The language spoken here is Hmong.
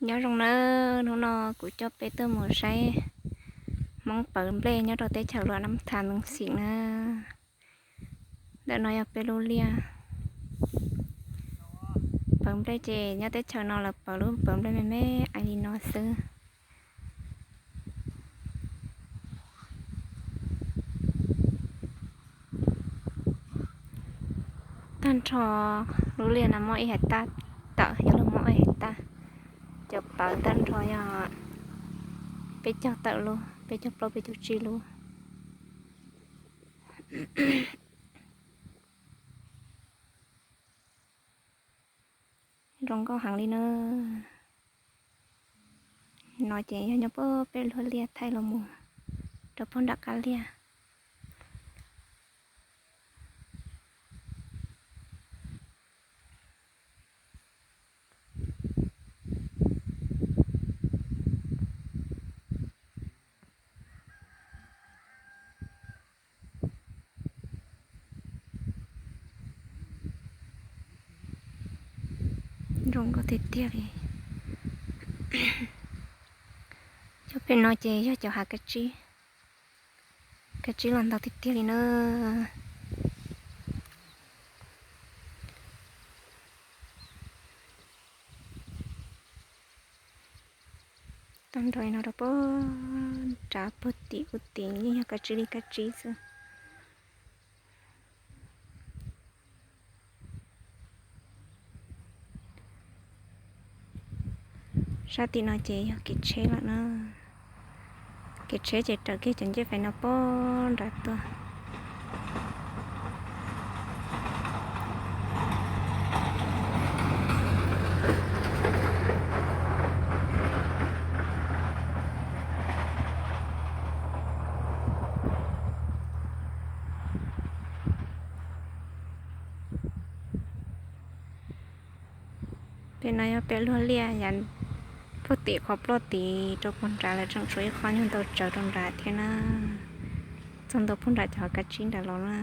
Nyob zoo nawb, hnub no kuv coj peb tuaj mus saib Hmoob pawv nplej nyob rau teb chaws Luam Nab Thas Meej Xim na. Ntawm no yog peb lub liaj. Pawv nplej ces nyob teb chaws no lawv pawv lub pawv nplej me me ais li no xwb. Tag nrho lub liaj no muaj ib hais taj tawm, yog lub muaj ib hais taj. Cov pawv tag nrho yog peb caug tawm lub, peb caug plaub, peb caug tsib lub. Zoo nkauj heev li na. No ces yog nyob puag peb luag liaj thaij los mus rau puag nram qab liaj. Zoo nkauj tiag tiag li. Cov pem no ces yog cov hav kab tsib. Kab tsib los ntau tiag tiag li na. Tag nrho no rau puag nrad puag tim ub tim yeej yog kab tsib li kab tsib xwb. Sab tim no ces yog kev tsheb lawm na. Kev tsheb ces raws kiag cov ncej fais no puag nrad tuaj. Pem no yog peb luag liaj yav puag tim qhov ploj tid rau puag nrad lawm, tseem tshuav ib qho nyuag ntau tsawv rau nrad thiab na. Txog ntua puag nram cov hav kab tsib nrad los na.